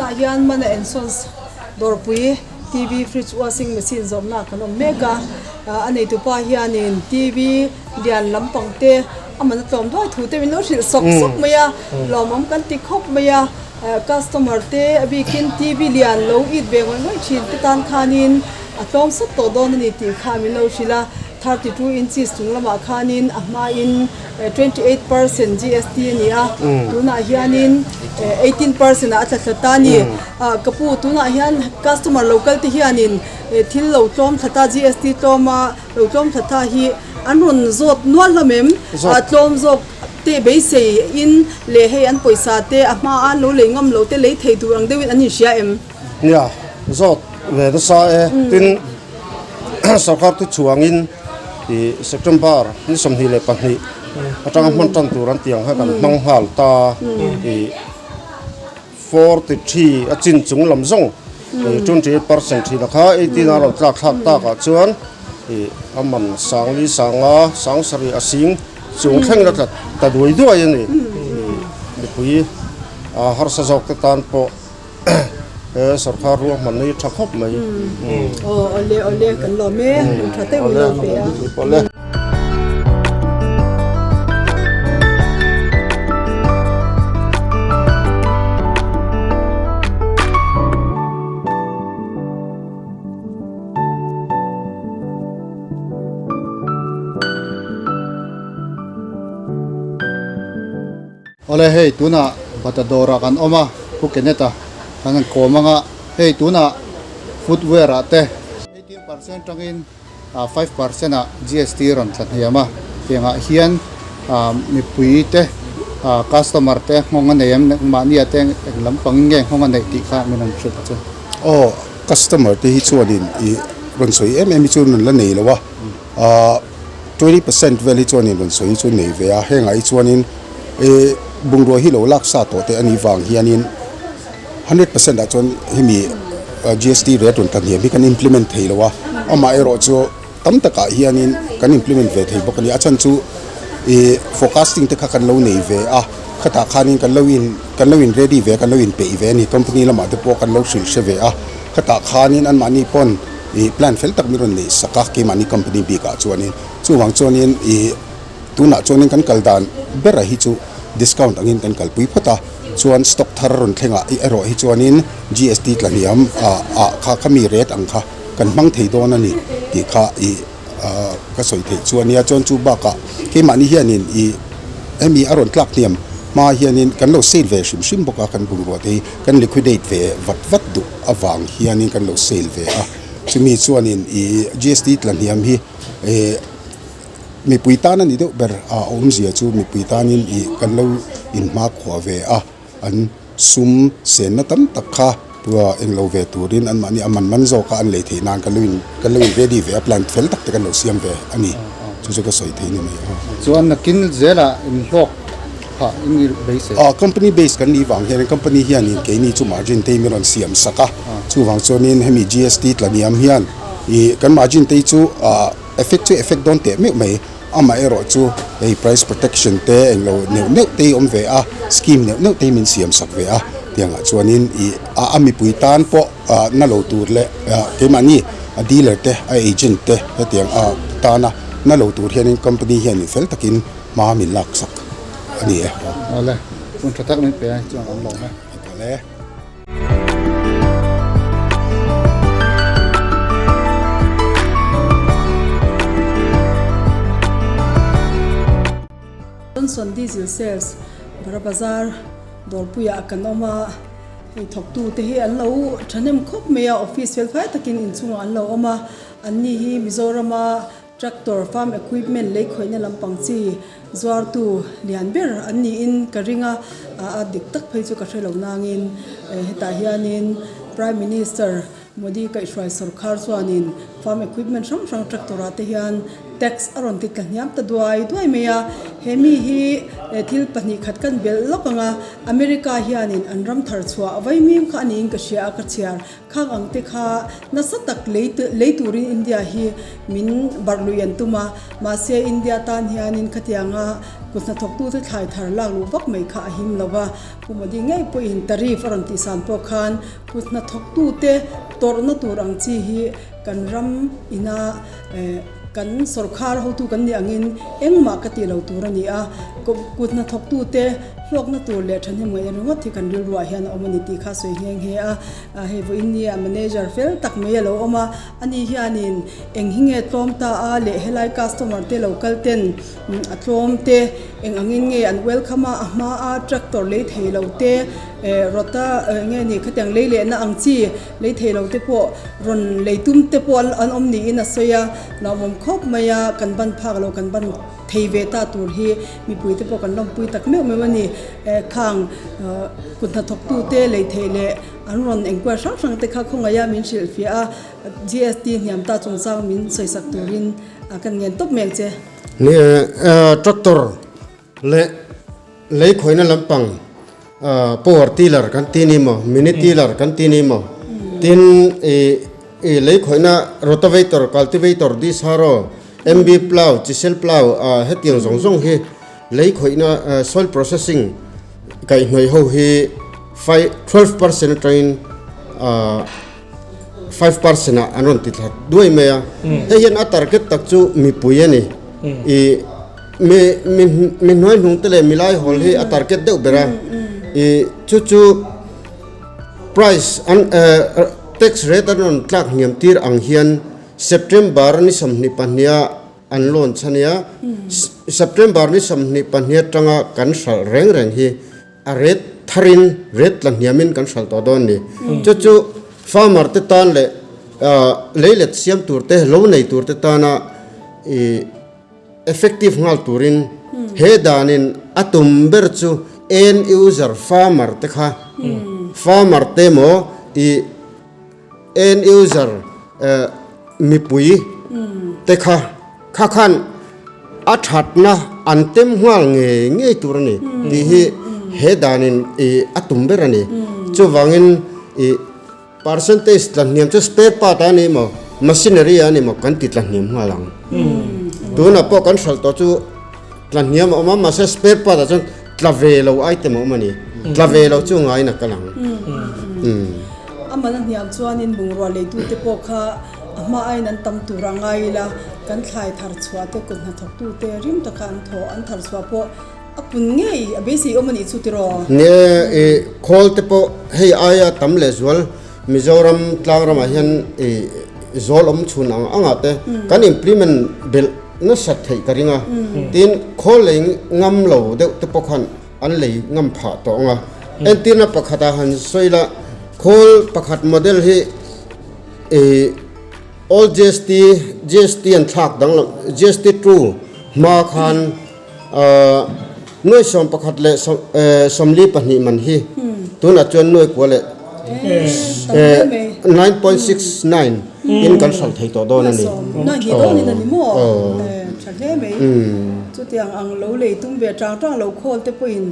Tunah hian Mana and Sons dawrpui TV fridge washing machine zawmna kan awm mek a, a neitupa hianin TV lian lampang te a man a tlawm duai thu te min lo hrilh sawk sawk mai a, lawmawm kan ti khawp mai a, customer te a bikin TV lian lo it ve ngawih ngawih thin te tan khanin a tlawm sawt tawh dawn a ni tih kha min lo hrilh a. 32 inches chung lamah khanin a hmain 28% GST a ni a, tunah hianin 18% ah a tla thla ta a ni. Ka pu, tunah hian customer lo kal te hianin thil lo tlawm thla ta, GST tlawma lo tlawm thla ta hi an rawn zawt nual hlawm em? Tlawm zawk te beisei in leh hei an pawisa te a hma a an lo lei ngam lo te lei thei tur ang deuhin an inhria em? Nia, zawt ve nasa e. Tin. Sorkar thu chhuangin ih September ni 22 atanga hman tan tur an tih ang kha kan hmang nghal ta ih 43 a chin chung lam zawng ih 28% thin a kha 18 a rawn tlak thlak tak ah chuan ih a man sangli sanga sangsarih a sing chung thleng la tla ta duai duai a ni ih mipui a harsa zawk te tan pawh. He sorkar ruahman hi tha khawp mai. Aw awle awle kan lawm e, hun tha deuh in lo pe a. Awle. Awle hei tunah bata dawrah kan awm a, Pu Kenneth-a kan han kawm ang a, hei tunah footwear ah te 18% atangin 5% ah GST rawn thla hniam a, tiangah hian mipui te customer te nghawng a nei em mahni ah te eng lampangin nge nghawng a neih tih kha min rawn hrilh chu. Aw customer te hi chuanin ih rawn sawi em em hi chu rawn la nei lo a, ahh. 20% vel hi chuanin rawn sawi chu nei ve a, hengah hi chuanin eh bungrua hi lo lak sa tawh te a nih vang hianin 100% ah chuan hemi GST rate rawn tla hniam hi kan implement thei lo a, amaherawh chu tam takah hianin kan implement ve thei bawk a ni, a chhan chu ih forecasting te kha kan lo nei ve a, khatah khanin kan lo in kan lo in ready ve a, kan lo inpeih ve a ni, company lamah te pawh kan lo hrilh hre ve a, khatah khanin anmahni pawn. Ih plan fel tak min rawn neih sak a keimahni company bikah chuanin chuvang chuanin ih tunah chuanin kan kal dan bera hi chu discount angin kan kalpui phawt a chuan stock thar rawn thlengah erawh hi chuanin GST tla hniam ah ah kha khami rate ang kha kan hmang thei dawn a ni tih kha ih ah ka sawi theih chu a nia chuan chu bakah keimahni hianin ih hemi a rawn tlak hniam hma hianin kan lo sale ve hrim hrim bawk a kan bungrua te hi kan liquidate ve vat vat duh. Avang hianin kan lo sale ve a, chumi chuanin ih GST tla hniam hi eh mipui tan a ni deuh ber a awmzia chu mipui tanin ih kan lo inhmakhua ve a, an sum senna tam tak kha eng lo ve turin anmahni a man man zawka an lei theih nan kan lo in kan lo in ready ve a plan fel tak te kan lo siam ve a ni, chu chu ka sawi thei ni mai a. Chuan nakin zelah inhlawk Phah i ni beisei. Aw company base kan nih vang hian company hianin keini chu margin te hi min rawn siam sak a, chuvang chuanin hemi GST tla niam hian ih kan margin te hi chu ah effect chu effect dawn teh meuh mai, amaherawh chu hei price protection te englo neuh neuh te hi awm ve a, scheme neuh neuh te hi min siam sak ve a, tiangah chuanin ih a mipui tan pawh ah na lo tur leh ah keimahni a dealer te a agent te hetiang ah tana na lo tur hianin company hianin fel takin Hma min lak sak a ni e. Awle, hun tha tak min pe a chuan an lawm e. Awle. Johnson Diesel Sales, Bara Bazar, Dawrpuiah kan awm a, hei thawktu te hi an lo thahnem khawp mai a, office fel fai takin inchungah an lo awm a, anni hi Mizorama Tractor, farm equipment lei khawihna lampang chi zuartu lian ber an niin ka ring a, a dik tak phei chu ka hre lo nangin hetah hianin Prime Minister Modi kaihhruai sawrkhar chuanin farm equipment hrang hrang tractor ah te hian tax a rawn ti tla hniam ta duai duai mai a, he mi hi Thil pahnihkhat kan belh lawk ang a, America hianin an ram thar chhuah vaimim kha a niin ka hria a, ka chhiar khang ang te kha nasa tak lei lei turin India hi min barh lui an tum a, mahse India tan hianin khatianga kut hnathawktute thlai thar lak luh vak mai kha a him lo va, Pu Modi ngei pawhin tariff a rawn tihsan pawh khan kut hnathawktute tawrhna tur ang chi hi kan ram ina kan sorkar hotu kan nih angin engmah ka tih lo tur a ni a, kut hnathawktute hlawkna tur leh thahnem ngaihna ringawt hi kan rilruah hian a awm a ni tih kha sawi nghe nghe a. Hei vawiin nia manager fel tak mai a lo awm a, ani hianin eng hi nge tlawm ta a leh helai customer te lo kal ten a tlawm te eng angin nge an welcome a, a hma a tractor lei thei lo te rota nge ni khatiang lei lehna ang chi lei thei lo te pawh rawn lei tum te pawh an awm niin a sawi a, hlauhawm khawp mai a kan ban phak lo kan ban thei ve ta tur hi mipui te pawh kan lawmpui tak meuh meuh a ni. Khang kut hnathawktu te lei theih leh an rawn enkual hrang hrang te kha khawngaih a min hrilhfiah a, GST hniam ta chungchang min sawisak turin kan ngen tawp mai ang che. Ni e, tractor leh lei khawihna lampang power tiller kan ti ni maw, mini tiller kan ti ni maw, tin i lei khawihna rotavator, cultivator, disc harrow, MB plough, chisel plough hetiang zawng zawng hi Lei khawihna soil processing kaihhnawih ho hi 12% atangin 5% ah an rawn ti thla duai mai a. Hei hian a target tak chu mipui a ni. I mi mi mi hnuai hnung te leh milai hawl hi a target deuh ber a. I chu chu price an tax rate an rawn tlak hniam tir ang hian September ni 22 ah An lawn chhan nia, September ni 22 atanga kan hralh reng reng hi a rate tharin, rate tla hniamin kan hralh tawh dawn ni. Chu chu farmer te tan leh leilet siam tur te, lo nei tur te tana effective nghal turin he danin a tum ber chu end user farmer te kha, farmer te maw i End user mipui te kha kha khan a thatna an tem nghal ngei ngei tur a ni tih hi he danin ih a tum ber a ni. Chuvangin ih percentage tla hniam chu spare part a ni maw machinery a ni maw kan ti tla hniam nghal ang. Tunah pawh kan hralh tawh chu tla hniam a awm a mahse spare part ah chuan tla ve lo item a awm a ni. Tla ve lo chu ngaiin a kal ang. A man a hniam chuanin bungrua leitute pawh kha a hma aiin an tam tur a ngai ila, kan thlai thar chhuah te kut hnathawktute rim taka an thawh an thar chhuah pawh a pun ngei a beisei awm a nih chu tiraw? Ni e, i khawl te pawh hei aia tam leh zual Mizoram tlang ramah hian i zawl awm chhun ang angah te kan implement belh nasat theih ka ring a, tin khawl lei ngam lo deuh te pawh khan An lei ngam phah tawh ang a. Entirna pakhatah han sawi la, khawl pakhat model hi ih old GST, GST an thlak danglam, GST two hma khan ah nuai 11 leh 42 man hi tunah chuan nuai kua leh 9.69 in kan hralh thei tawh dawn a ni. Nuai hnih dawnin a ni maw? Tha hle mai. Chutiang ang lo lei tum ve tang tang lo khawl te pawhin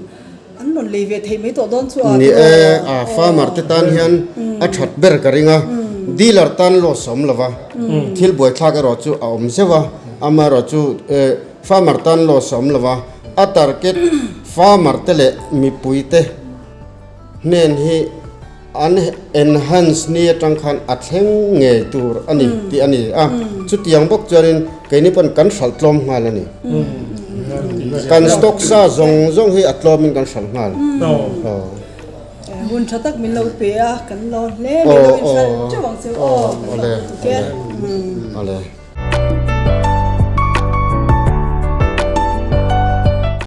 an rawn lei ve theih mai tawh dawn chu a Ni e, a farmer te tan hian a that ber ka ring a, dealer tan loss a awm lo va, thil buaithlak erawh chu a awm zeuh a, amaherawh chu farmer tan loss a awm lo va, a target farmer te leh mipui te hnen hi An enhance ni atang khan a thleng ngei tur a ni tih a ni a, chutiang bawk chuanin keini pawn kan hralh tlawm nghal a ni. Kan stock sa zawng zawng hi a tlawmin kan hralh nghal. Hun tha tak min lo pe a, kan lo hle mai lo inhralh teuh ang che aw, kan lo tuk e. Awle.